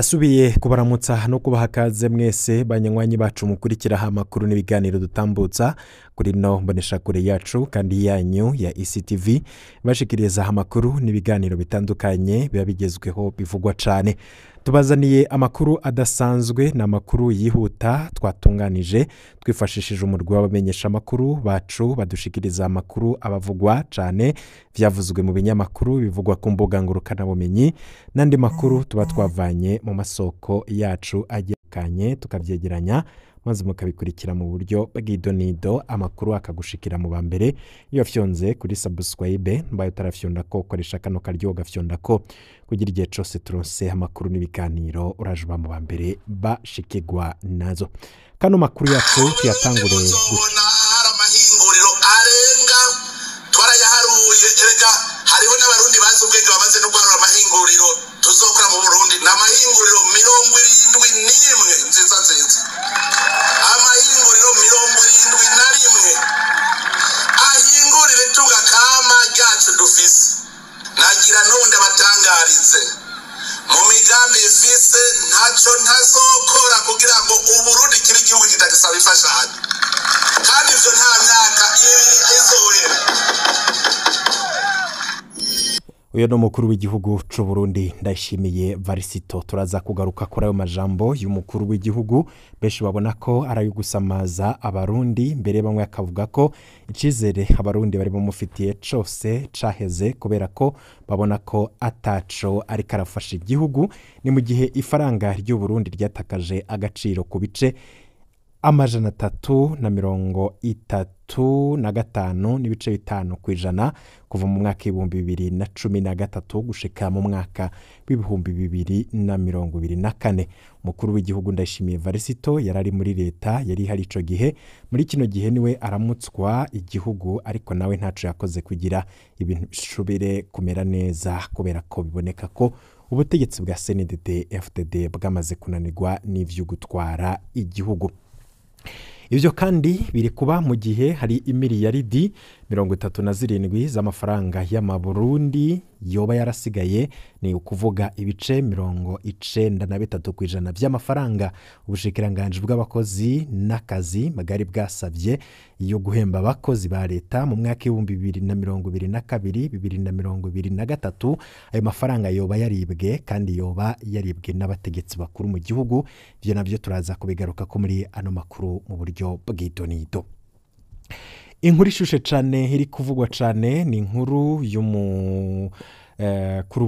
Ndasubiye kubaramutsa no kubaha kaze mwese banyanywanyi bacu mukurikira amakuru n'ibiganiro dutambutsa kuri no mboneshakure yacu kandi yanyu ya ECTV, bashikiriza amakuru n'ibiganiro bitandukanye biba bigezweho bivugwa cane. Tubazaniye amakuru adasanzwe n'amakuru yihuta twatunganije twifashishije umurwi w'abamenyesha amakuru bacu badushikiriza amakuru abavugwa cane, vyavuzwe mu binyamakuru, bivugwa ku mbuga ngurukanabumenyi n'andi makuru tuba twavanye mu masoko yacu agekanye tukavyegeranya maze mukabikurikira mu buryo bw'idonido, amakuru akagushikira mu ba mbere. Iyo wafyonze kuri subscribe, mbaye utarafyonda ko ukoresha kano karyo ugafyonda ko kugira igihe cose turonse amakuru n'ibiganiro uraje uba mu ba mbere bashikirwa nazo. Kano makuru yacu tuyatangure muzobona hari amahinguriro arenga twarayaharuye. Erega hariho n'Abarundi bazi ubwenge bamaze no guharura amahinguriro tuzokora mu Burundi. Ni amahinguriro 71 nziza nziza, amahinguriro 71 ahingurira itunga kama ryacu dufise. Nagira n'ubundi abatangarize mu migambi ifise, ntaco ntazokora kugira ngo Uburundi kibe igihugu kitagisaba imfashanyo, kandi ivyo nta myaka 2 izohera. Uyu ni umukuru w'igihugu c'u Burundi Ndayishimiye Varisito. Turaza kugaruka kuri ayo majambo y'umukuru w'igihugu, benshi babona ko ari ayo gusamaza Abarundi, mbere bamwe akavuga ko icizere Abarundi bari bamufitiye cose caheze kubera ko babona ko ataco ariko arafasha igihugu. Ni mu gihe ifaranga ry'u Burundi ryatakaje agaciro ku bice 335.5% kuva mu mwaka 2013 gushika mu mwaka w'2024. Umukuru w'igihugu Ndayishimiye Varisito yarari muri leta yari hari ico gihe. Muri kino gihe niwe aramutswa igihugu, ariko nawe ntaco yakoze kugira ibintu bishobore kumera neza, kubera ko biboneka ko ubutegetsi bwa CNDD FDD bwamaze kunanirwa n'ivyo gutwara igihugu. Ivyo kandi biri kuba mu gihe hari imiliyaridi 37 z'amafaranga y'amaburundi yoba yarasigaye, ni ukuvuga ibice 93% by'amafaranga ubushikiranganji bw'abakozi n'akazi bwari bwasavye yo guhemba abakozi ba leta mu mwaka 2022 2023. Ayo mafaranga yoba yaribwe, kandi yoba yaribwe n'abategetsi bakuru mu gihugu. Ivyo navyo turaza kubigaruka ko muri ano makuru mu buryo bw'idonido. Inkuru ishushe cane iri kuvugwa cane ni inkuru y'umukuru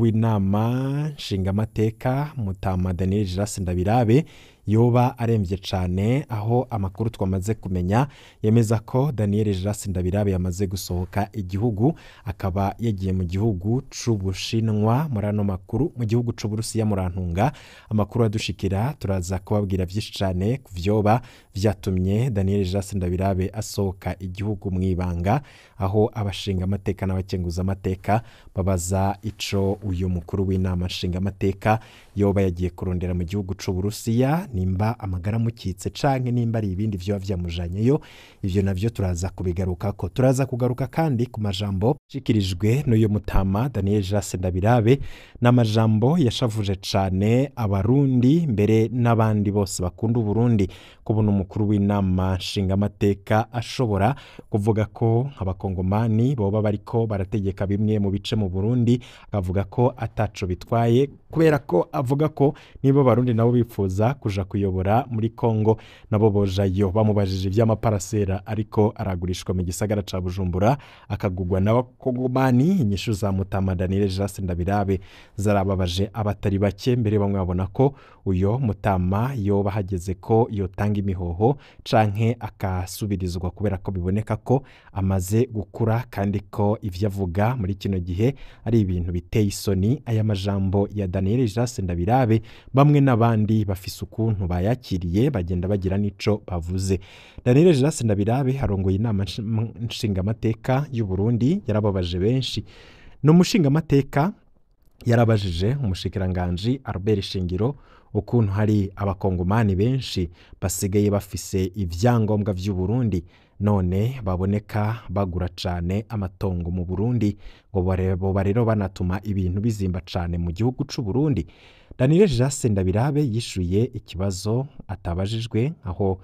w'inama nshingamateka Mutama Daniel Girasse Ndabirabe yoba aremvye cane, aho amakuru twamaze kumenya yemeza ko Daniel Girasse Ndabirabe yamaze gusohoka igihugu, akaba yagiye mu gihugu c'Ubushinwa. Muri ano makuru mu gihugu c'Uburusiya, murantunga amakuru adushikira turaza kubabwira vyinshi cane kuvyoba vyatumye Daniel Girasse Ndabirabe asohoka igihugu mwibanga, aho abashinga amateka n'abakenguza amateka babaza ico uyu mukuru w'inama nshingamateka yoba yagiye kurondera mu gihugu c'Uburusiya, nimba amagara mukitse canke nimba ari ibindi vyoba vyamujanyeyo. Ivyo navyo turaza kubigarukako. Turaza kugaruka kandi ku majambo ashikirijwe n'uyu mutama Daniel Girasse Ndabirabe, n'amajambo yashavuje cane Abarundi mbere n'abandi bose bakunda Uburundi, kubona umukuru w'inama nshingamateka ashobora kuvuga ko abakongomani boba bariko barategeka bimwe mu bice mu Burundi, akavuga ko ataco bitwaye kubera ko avuga ko niba Abarundi nabo bifuza kuja kuyobora muri Kongo nabo bojayo. Bamubajije ivy'amaparasera ariko aragurishwa mu gisagara ca Bujumbura akagugwa n'abakongomani. Inyishu za Mutama Daniel Girasse Ndabirabe zarababaje abatari bake, mbere bamwe babona ko uyo Mutama yoba hageze ko yotanga imihoho canke akasubirizwa, kubera ko biboneka ko amaze gukura kandi ko ivyo avuga muri kino gihe ari ibintu biteye isoni. Aya majambo ya Daniel Girasse Ndabirabe bamwe n'abandi bafise ukuntu bayakiriye, bagenda bagira n'ico bavuze. Daniel Girasse Ndabirabe arongoye inama nshingamateka y'u Burundi, yarababaje benshi. Ni umushingamateka yarabajije umushikiranganji Albert Shingiro ukuntu hari abakongomani benshi basigaye bafise ivyangombwa vy'u Burundi, None baboneka bagura cane amatongo mu Burundi, ngo boba rero banatuma ibintu bizimba cane mu gihugu c'u Burundi. Daniel Jase Ndabirabe yishuye ikibazo atabajijwe, aho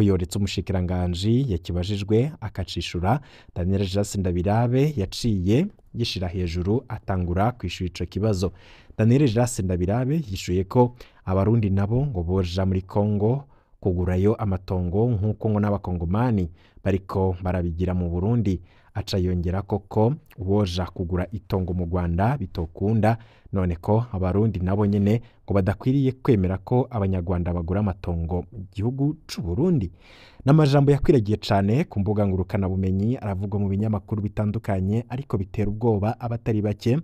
yoretse umushikiranganji yakibajijwe akacishura. Daniel Jase Ndabirabe yaciye yishira hejuru atangura kwishura ico kibazo. Daniel Jase Ndabirabe yishuye ko abarundi nabo ngo boja muri Kongo kugurayo amatongo nk'uko ngo n'abakongomani bariko barabigira mu Burundi. Aca yongera koko woja kugura itongo mu Rwanda bitokunda, none ko abarundi nabo nyene ngo badakwiriye kwemera ko abanyarwanda bagura amatongo mu gihugu c'u Burundi. N'amajambo yakwiragiye cane ku mbuga ngurukanabumenyi, aravugwa mu binyamakuru bitandukanye, ariko bitera ubwoba abatari bake.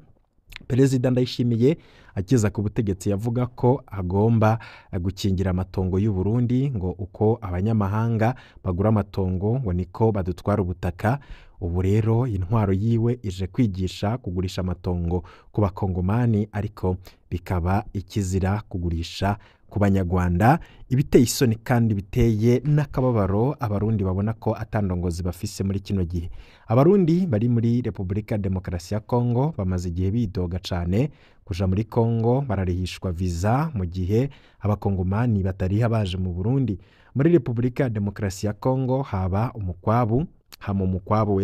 Perezida Ndayishimiye ageza ku butegetsi yavuga ko agomba gukingira amatongo y'u Burundi, ngo uko abanyamahanga bagura amatongo ngo niko badutwara ubutaka. Ubu rero intwaro yiwe ije kwigisha kugurisha amatongo ku bakongomani, ariko bikaba ikizira kugurisha ku banyarwanda. Ibiteye isoni kandi biteye n'akababaro abarundi babona ko atandongozi bafise muri kino gihe. Abarundi bari muri Repubulika Demokarasi ya Kongo bamaze igihe bidoga cane. Kuja muri Kongo bararihishwa visa, mu gihe abakongomani batariha baje mu Burundi. Muri Repubulika ya Demokarasi ya Kongo haba umukwabu, hama umukwabu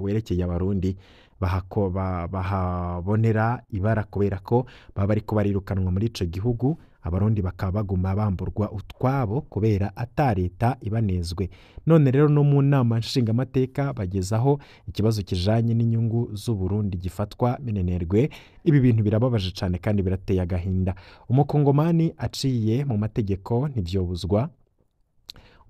werekeye abarundi bahabonera ibara kubera ko baba bariko barirukanwa muri ico gihugu. Abarundi bakaba baguma bamburwa utwabo kubera ata leta ibanezwe. None rero no mu nama nshingamateka bagezaho ikibazo kijanye n'inyungu z'u Burundi gifatwa minenerwe. Ibi bintu birababaje cane kandi birateye agahinda. Umukongomani aciye mu mategeko ntivyobuzwa.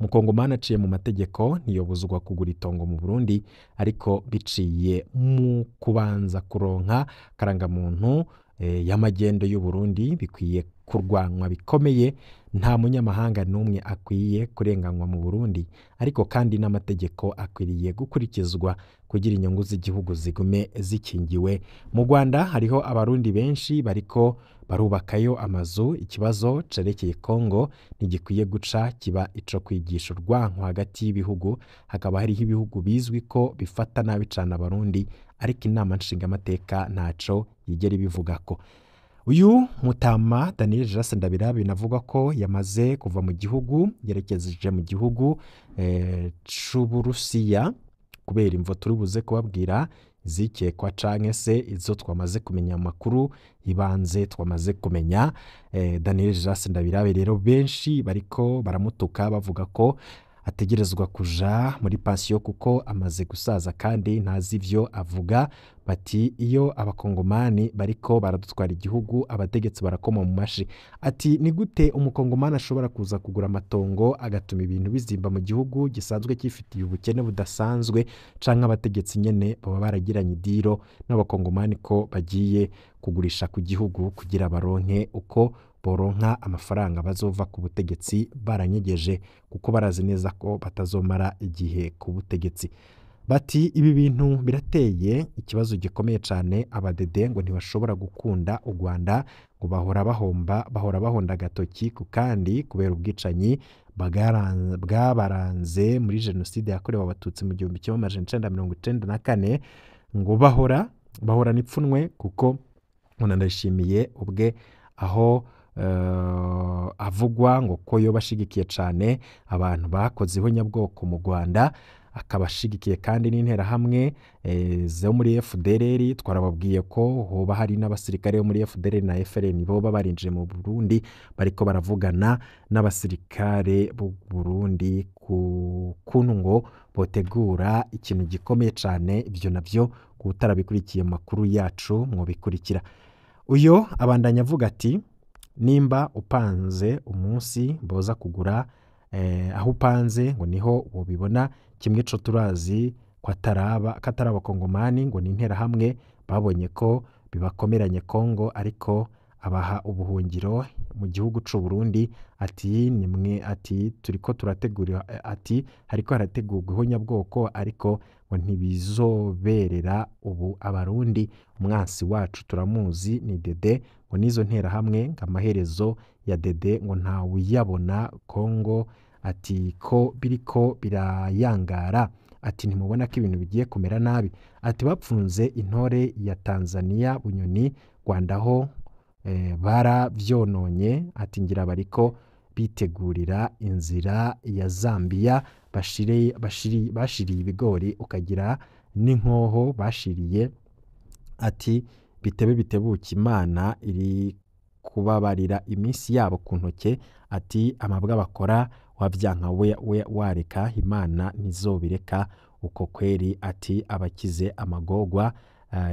Umukongomani aciye mu mategeko ntiyobuzwa kugura itongo mu Burundi, ariko biciye mu kubanza kuronka karangamuntu y'amagendo y'u Burundi bikwiye kurwanwa bikomeye. Nta munyamahanga n'umwe akwiye kurenganywa mu Burundi, ariko kandi n'amategeko akwiriye gukurikizwa kugira inyungu z'igihugu zigume zikingiwe. Mu Rwanda hariho abarundi benshi bariko barubakayo amazu. Ikibazo cerekeye Kongo ntigikwiye guca kiba ico kwigisha urwanko hagati y'ibihugu. Hakaba hariho ibihugu bizwi ko bifata nabi cane abarundi, ariko inama nshingamateka ntaco yigera ibivugako. Uyu mutama Daniel Jase Ndabirabe binavuga ko yamaze kuva mu gihugu yerekeje mu gihugu c'Uburusiya kubera imvo turi buze kubabwira izikekwa canke se izo twamaze kumenya, amakuru ibanze twamaze kumenya. Daniel Jase Ndabirabe rero benshi bariko baramutuka bavuga ko ategerezwa kuja muri pansiyo kuko amaze gusaza kandi ntazi ivyo avuga. Bati iyo abakongomani bariko baradutwara igihugu abategetsi barakoma mu mashi. Ati ni gute umukongomani ashobora kuza kugura amatongo agatuma ibintu bizimba mu gihugu gisanzwe cyifitiye ubukene budasanzwe, canke abategetsi nyene baba baragiranye idiro n'abakongomani ko bagiye kugurisha ku gihugu kugira baronke uko boronka amafaranga bazova ku butegetsi baranyegeje, kuko barazi neza ko batazomara igihe ku butegetsi. Bati ibi bintu birateye ikibazo gikomeye cane. Abadede ngo ntibashobora gukunda u Rwanda, ngo bahora bahomba, bahora bahonda agatoki ku kandi kubera ubwicanyi bwabaranze muri jenoside yakorewe abatutsi mu 1994, ngo bahorana ipfunwe kuko Ndayishimiye ubwe aho avugwa ngo ko yoba ashigikiye cane abantu bakoze ihonyabwoko mu Rwanda, akaba ashigikiye kandi n'interahamwe zo muri FDLR. Twarababwiye ko hoba hari n'abasirikare bo muri FDLR na FLN boba barinjiye mu Burundi bariko baravugana n'abasirikare b'u Burundi ku kuntu ngo botegura ikintu gikomeye cane. Ivyo navyo kutarabikurikiye mu makuru yacu mwobikurikira. Uyo abandanya avuga ati nimba upanze umunsi boza kugura aho upanze ngo niho wobibona. Kimwe co turazi ko atari abakongomani, ngo ni interahamwe babonye ko bibakomeranye Kongo, ariko abaha ubuhungiro mu gihugu c'u Burundi. Ati nimwe, ati turiko turategura, ati hariko harategurwa ihonyabwoko, ariko ngo ntibizoberera ubu abarundi. Umwansi wacu turamuzi ni Dede, ngo nizo nterahamwe ngo amaherezo ya Dede ngo ntawuyabona. Kongo Ati ko biriko birayangara, ati ntimubona ko ibintu bigiye kumera nabi. Ati bapfunze intore ya Tanzania Bunyoni, Rwanda ho baravyononye. Ati ngira bariko bitegurira inzira ya Zambia, bashiriye ibigori ukagira n'inkoho bashiriye. Ati bitebe bitebuke, Imana iri kubabarira iminsi yabo ku ntoke. Ati amabwa bakora wavyanka we wareka, Imana ntizobireka uko kweri. Ati abakize amagorwa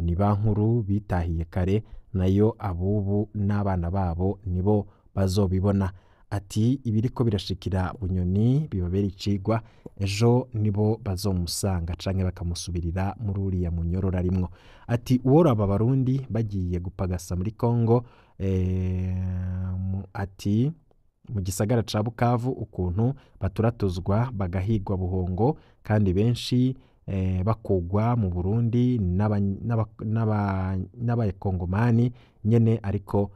ni ba nkuru bitahiye kare, nayo abubu n'abana babo nibo bazobibona. Ati ibiriko birashikira Bunyoni bibabera icigwa, ejo nibo bazomusanga canke bakamusubirira muri uriya munyororo arimwo. Ati uworaba Abarundi bagiye gupagasa muri Kongo, ati mu gisagara ca Bukavu ukuntu baturatuzwa bagahigwa buhongo, kandi benshi bakugwa mu Burundi n'abakongomani nyene, ariko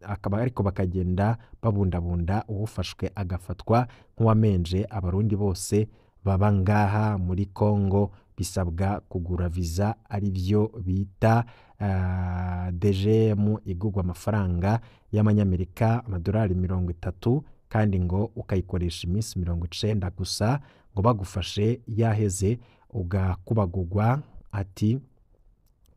akaba ariko bakagenda babundabunda, uwufashwe agafatwa nk'uwamenje. Abarundi bose baba ngaha muri Kongo bisabwa kugura visa, arivyo bita DGM, igurwa amafaranga y'amanyamerika amadolari 30, kandi ngo ukayikoresha iminsi 90 gusa, ngo bagufashe yaheze ugakubagugwa. Ati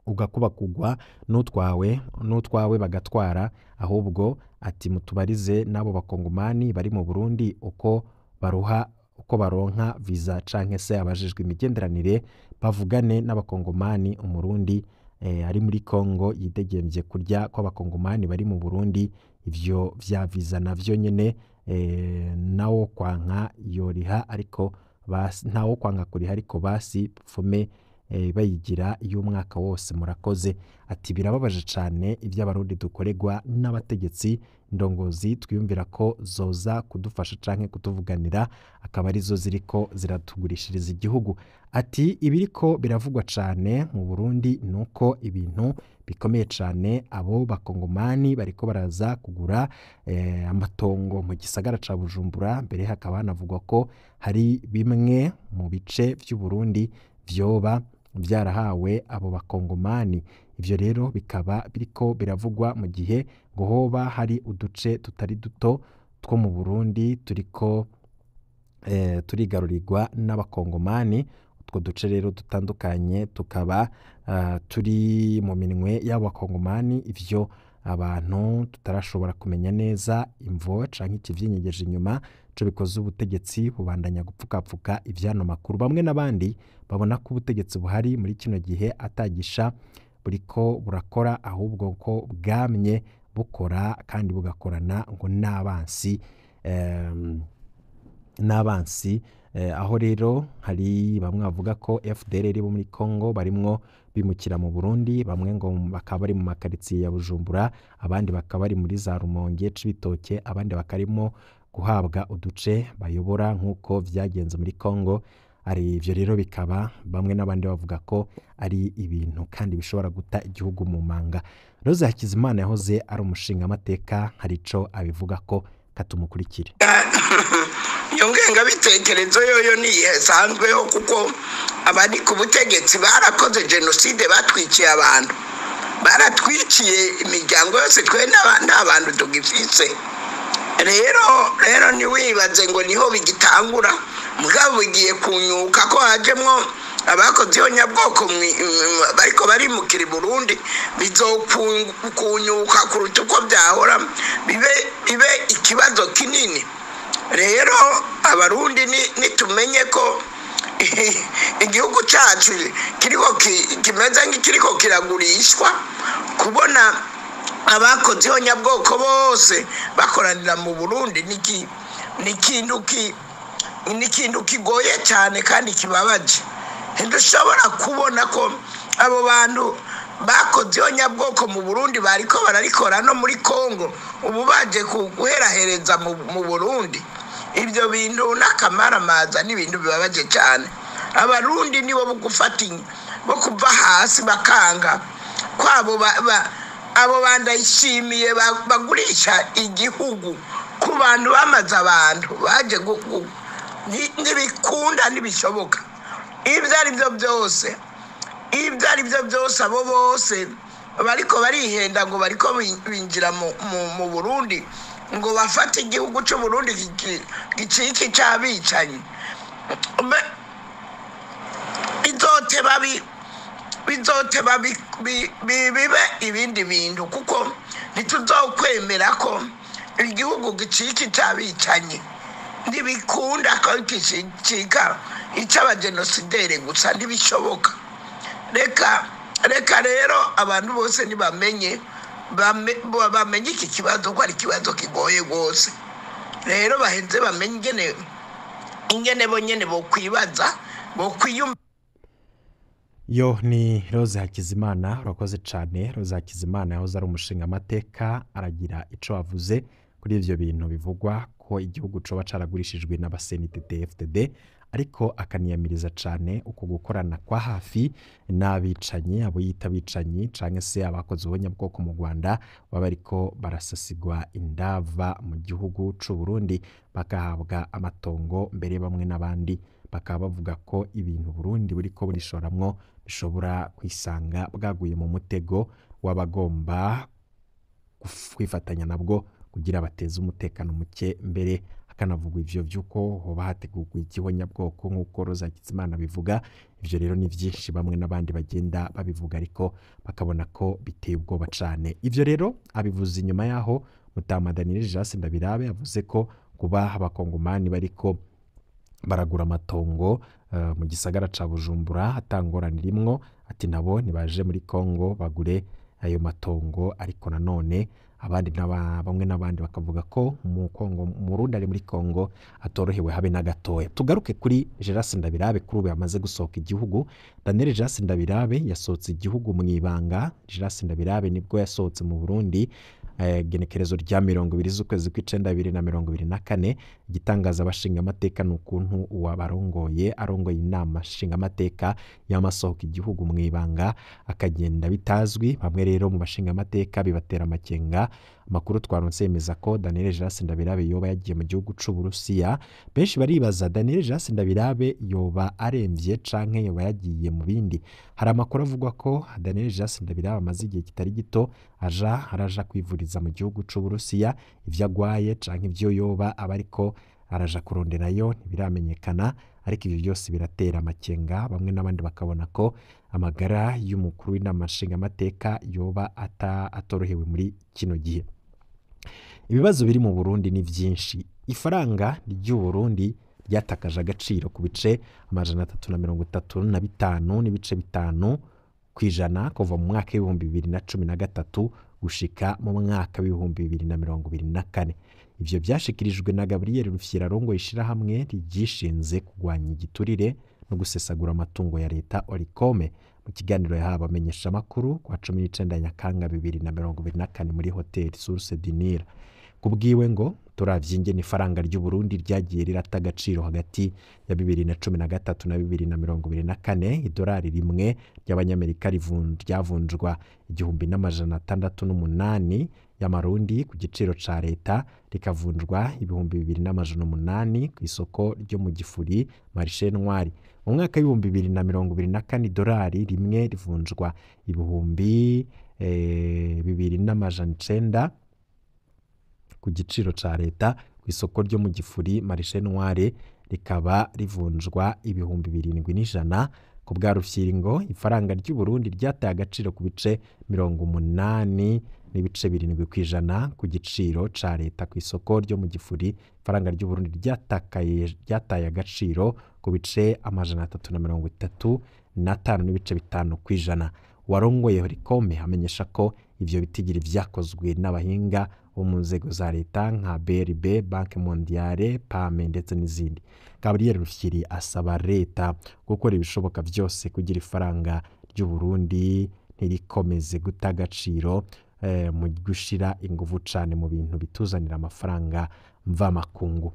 ugakubakugwa n'utwawe bagatwara. Ahubwo ati mutubarize n'abo bakongomani bari mu Burundi uko baruha, uko baronka visa, canke se abajejwe imigenderanire bavugane n'abakongomani. Umurundi ari muri Kongo yidegemvye kurya kw'abakongomani bari mu Burundi, ivyo vya visa navyo nyene nawo kwanka yoriha, ariko basi ntawo kwanka kuriha, ariko basi pfume bayigira y'umwaka wose. Murakoze. Ati birababaje cane ivy'Abarundi dukorerwa n'abategetsi indongozi twiyumvira ko zoza kudufasha canke kutuvuganira, akaba arizo ziriko ziratugurishiriza igihugu. Ati ibiriko biravugwa cane mu Burundi nuko ibintu bikomeye cane, abo bakongomani bariko baraza kugura amatongo mu gisagara ca Bujumbura, mbere hakaba hanavugwa ko hari bimwe mu bice vy'u Burundi vyoba vyarahawe abo bakongomani. Ivyo rero bikaba biriko biravugwa mu gihe ngo hoba hari uduce tutari duto two mu Burundi turiko turigarurirwa n'abakongomani. Utwo duce rero dutandukanye tukaba turi mu minwe y'abakongomani, ivyo abantu tutarashobora kumenya neza imvo canke ikivyinyegeje inyuma. Ico bikoze ubutegetsi bubandanya gupfukapfuka ivyano makuru. Bamwe n'abandi babona ko ubutegetsi buhari muri kino gihe atagisha buriko burakora, ahubwo ko bwamye bukora kandi bugakorana ngo n'abansi n'abansi. Aho rero hari bamwe bavuga ko FDLR bo muri Congo barimwo bimukira mu Burundi, bamwe ngo bakaba bari mu makaritsiye ya Bujumbura, abandi bakaba bari muri za Rumonge, Cibitoke, abandi bakarimo guhabwa uduce bayobora nk'uko vyagenze muri Congo. Ari ivyo rero bikaba bamwe n'abandi bavuga ko ari ibintu kandi bishobora guta igihugu mu manga. Rose Hakizimana yahoze ari umushingamateka, hari ico abivuga ko katumukurikire. Iyo ngengabitekerezo yoyo ntisanzweho, kuko abari ku butegetsi barakoze jenoside, batwikiye abantu, baratwikiye imiryango yose, twe nta bantu tugifise. Rero ntiwibaze ngo niho bigitangura, mugabo bigiye kunyuka ko hajemwo abakoze iyo nyabwoko bariko barimukira i Burundi, bizokunyuka kuruta uko byahora, bibe ikibazo kinini. Rero Abarundi nitumenye ko igihugu cyacu kiriko kimeze nk'ikiriko kiragurishwa, kubona abakoze iyo nyabwoko bose bakoranira mu Burundi ni ikintu kigoye cyane kandi kibabaje. Ntidushobora kubona ko abo bantu bakoze iyo nyabwoko mu Burundi bariko bararikora no muri Kongo, ubu baje guherahereza mu Burundi. Ibyo bintu n'akamaramaza ni ibintu bibabaje cyane. Abarundi nibo bo gufata bo kuva hasi bakanga kwabo abo bandayishimiye bagurisha igihugu. Ku bantu bamaze abantu baje ntibikunda, ntibishoboka. Ibyo ari byo byose, ibyo ari byo byose, abo bose bariko barihenda ngo bariko binjira mu Burundi ngo bafate igihugu cy'u Burundi gicike cy'abicanyi, bizoteba bibe ibindi bintu, kuko ntituzokwemera ko igihugu gicika icy'abicanyi. Ntibikunda ko gicika icy'abajenosideri gusa, ntibishoboka. Reka rero abantu bose ntibamenye, bamenye iki kibazo ko ari ikibazo kigoye rwose. Rero baheze bamenye ingene bonyene bokwibaza, bokwiyumva. Yo ni Rose Hakizimana, urakoze cyane. Rose Hakizimana yahoze ari umushingamateka, aragira ico avuze kuri ivyo bintu bivugwa ko igihugu coba caragurishijwe n'aba CNDD FDD, ariko akaniyamiriza cane uko gukorana kwa hafi n'abicanyi, abo yita abicanyi canke se abakoze ubunyabwoko mu Rwanda, baba bariko barasasigwa indava mu gihugu c'u Burundi, bakahabwa amatongo mbere bamwe n'abandi bakaba bavuga ko ibintu Burundi buriko burishoramwo bishobora kwisanga bwaguye mu mutego w'abagomba kwifatanya nabwo kugira bateze umutekano muke. Mbere hakanavugwa ivyo vy'uko hoba hategurwa igihonyabwoko nk'uko Rose Hakizimana bivuga. Ivyo rero ni vyinshi bamwe n'abandi bagenda babivuga, ariko bakabona ko biteye ubwoba cane. Ivyo rero abivuze inyuma yaho Mutama Daniel Jasse Ndabirabe yavuze ko kuba abakongomani bariko baragura amatongo mu gisagara ca Bujumbura atangorana irimwo, ati nabo nibaje muri Kongo bagure ayo matongo. Ariko nanone abandi bamwe n'abandi bakavuga ko mu Kongo, Murundi ari muri Kongo atorohewe habe na gatoya. Tugaruke kuri Gerase Ndabirabe, kuri ubu yamaze gusohoka igihugu. Daniel Gerase Ndabirabe yasohotse igihugu mu ibanga. Gerase Ndabirabe nibwo yasohotse mu Burundi genekerezo rya 20 z'ukwezi kw'icenda 2024. Igitangaza abashingamateka ni ukuntu uwabarongoye, arongoye inama nshingamateka, yamasohoka igihugu mu ibanga akagenda bitazwi. Bamwe rero mu bashingamateka bibatera amakenga. Amakuru twaronse yemeza ko Daniel Jasse Ndabirabe yoba yagiye mu gihugu c'Uburusiya. Benshi baribaza, Daniel Jasse Ndabirabe yoba aremvye canke yoba yagiye mu bindi? Hari amakuru avuga ko Daniel Jasse Ndabirabe amaze igihe kitari gito aja araja kwivuriza mu gihugu c'Uburusiya. Ivyo agwaye canke ivyo yoba aba ariko araja kuronderayo ntibiramenyekana, ariko ivyo byose biratera amakenga bamwe n'abandi, bakabona ko amagara y'umukuru w'inama nshingamateka yoba atorohewe muri kino gihe. Ibibazo biri mu Burundi ni byinshi. Ifaranga ry'u Burundi ryatakaje agaciro ku bice 335.5% kuva mu mwaka w'2013 gushika mu mwaka w'2024. Ivyo byashikirijwe na Gabriel Rufyiri arongoye ishirahamwe ryishinze kurwanya igiturire no gusesagura amatungo ya leta, Orikome, mu kiganiro yahawe abamenyeshamakuru kwa 19 Nyakanga 2024 muri hoteli Source du Nil. Kubwiwe ngo turavye ingene ifaranga ry'u Burundi ryagiye rirata agaciro hagati ya 2013 na 2024, idolari rimwe ry'abanyamerika ryavunjwa 1608 y'amarundi ku giciro ca leta, rikavunjwa 2800 ku isoko ryo mu gifuri, marché noir. Mu mwaka w'2024 idolari rimwe rivunjwa 2900 ku giciro ca leta, ku isoko ryo mu gifuri, marché noir, rikaba rivunjwa 7100. Ku bwa Rufyiri ngo ifaranga ry'u Burundi ryataye agaciro ku bice 80.7% ku giciro ca leta, ku isoko ryo mu gifuri ifaranga ry'u Burundi ryataye agaciro ku bice 335.5%. Warongoye Rikome amenyesha ko ivyo bitigiri vyakozwe n'abahinga bo mu nzego za leta nka BRB, Banque Mondiale, PAME ndetse n'izindi. Gabriel Rufyiri asaba leta gukora ibishoboka byose kugira ifaranga ry'u Burundi ntirikomeze guta agaciro, mu gushira inguvu cane mu bintu bituzanira amafaranga mvamakungu.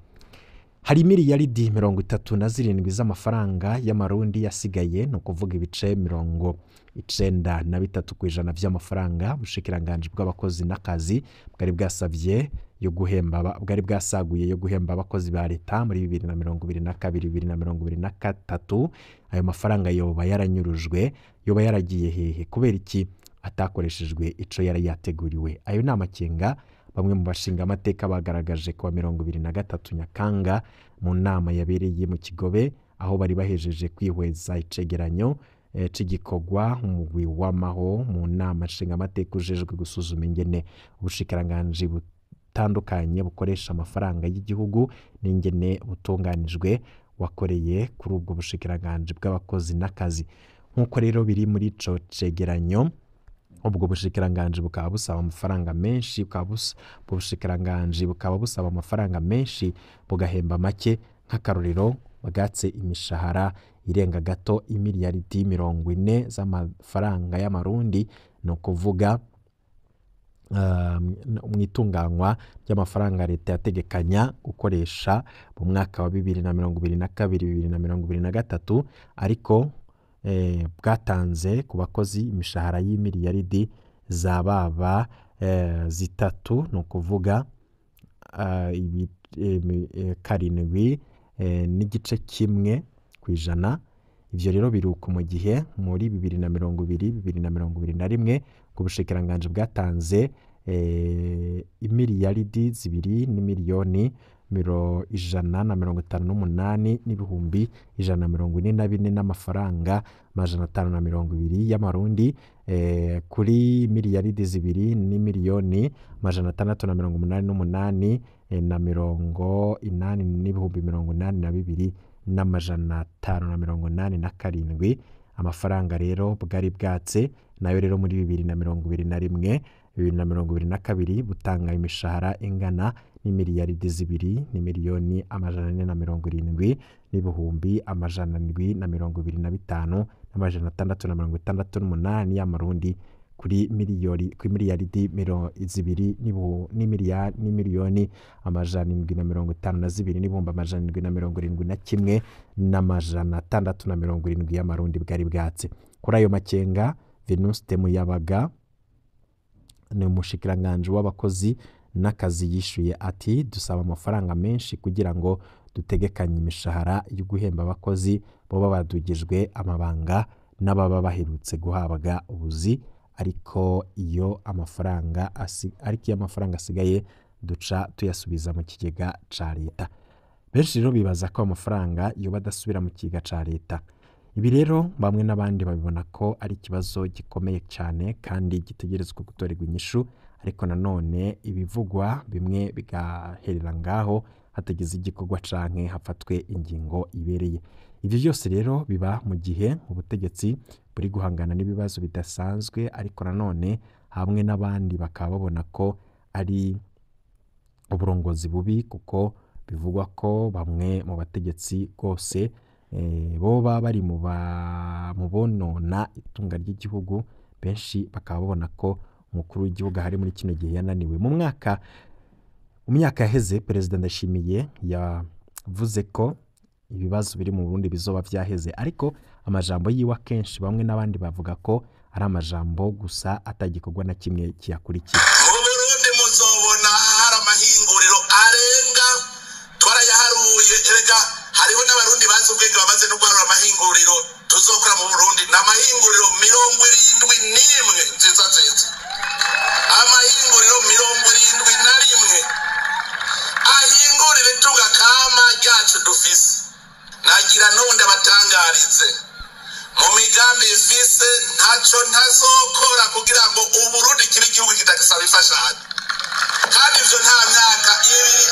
Hari miliyaridi 37 z'amafaranga y'amarundi yasigaye, ni ukuvuga ibice 93% vy'amafaranga ubushikiranganji bw'abakozi n'akazi bwari bwasavye yo guhemba bwari bwasaguye yo guhemba abakozi ba leta muri 2022 2023. Ayo mafaranga yoba yaranyurujwe, yoba yaragiye hehe? Kubera iki atakoreshejwe ico yari yateguriwe? Ayo ni amakenga bamwe mu bashinga amateka bagaragaje kuwa 23 Nyakanga mu nama yabereye mu Kigobe, aho bari bahejeje kwihweza icegeranyo c'igikorwa umugwi w'amaho mu nama nshingamateka ujejwe gusuzuma ingene ubushikiranganji butandukanye bukoresha amafaranga y'igihugu n'ingene butunganijwe wakoreye kuri ubwo bushikiranganji bw'abakozi n'akazi. Nk'uko rero biri muri ico cegeranyo, ubwo bushikiranganji bukaba busaba amafaranga menshi, ubwo bushikiranganji bukaba busaba amafaranga menshi bugahemba make. Nk'akarorero, bwatse imishahara irenga gato imiliyaridi 40 z'amafaranga y'amarundi, ni ukuvuga mu itunganywa ry'amafaranga leta yategekanya gukoresha mu mwaka wa 2022 2023, ariko bwatanze ku bakozi imishahara y'imiliyaridi za baba 3, ni ukuvuga 7.1%. Ivyo rero biruko mu gihe muri 2020 2021 ku bushikiranganji bwatanze imiliyaridi 2 n'imiliyoni 158 n'ibihumbi 144 n'amafaranga 520 y'amarundi, kuri miliyaridi 2 n'imiliyoni 688 na 80 n'ibihumbi 82 n'587. Amafaranga rero bwari bwatse nayo rero muri 2021 2022 butanga imishahara ingana n'imiliyaridi 2 n'imiliyoni 470 n'ibihumbi 725 n'668 y'amarundi, kuri miliyoni kuri miliyaridi 2 n'imiliyoni 752 n'ibihumbi 771 n'670 y'amarundi bwari bwatse. Kuri ayo makenga, Venuste Muyabaga ni umushikiranganji w'abakozi n'akazi yishuye ati: "Dusaba amafaranga menshi kugira ngo dutegekanye imishahara yo guhemba abakozi boba badugijwe amabanga n'ababa baherutse guhabwa ubuzi, ariko iyo amafaranga asigaye duca tuyasubiza mu kigega ca leta." Benshi rero bibaza ko amafaranga yoba adasubira mu kigega ca leta. Ibi rero bamwe n'abandi babibona ko ari ikibazo gikomeye cyane kandi gitegerezwa gutorerwa inyishu, ariko nanone ibivugwa bimwe bigaherera ngaho hatagize igikorwa canke hafatwe ingingo ibereye. Ibyo byose rero biba mu gihe ubutegetsi buri guhangana n'ibibazo bidasanzwe, ariko nanone hamwe n'abandi bakaba babona ko ari uburongozi bubi, kuko bivugwa ko bamwe mu bategetsi rwose boba bari mu bonona itunga ry'igihugu. Benshi bakaba babona ko umukuru w'igihugu ahari muri kino gihe yananiwe. Mu myaka yaheze, Perezida Ndayishimiye yavuze ko ibibazo biri mu Burundi bizoba vyaheze, ariko amajambo yiwe akenshi bamwe n'abandi bavuga ko ari amajambo gusa atagikorwa na kimwe kiyakurikira. Mu Burundi muzobona hari amahinguriro arenga, twarayaharuye. Erega hariho n'abarundi bazi ubwenge bamaze no guharura amahinguriro tuzokora mu Burundi. Ni amahinguriro 71 nziza nziza, amahinguriro 71 ahingurira itunga kama ryacu dufise. Nagira n'ubundi abatangarize, mu migambi ifise ntacyo ntazokora kugira ngo Uburundi kibe igihugu kitagisaba imfashanyo, kandi ivyo nta myaka 2.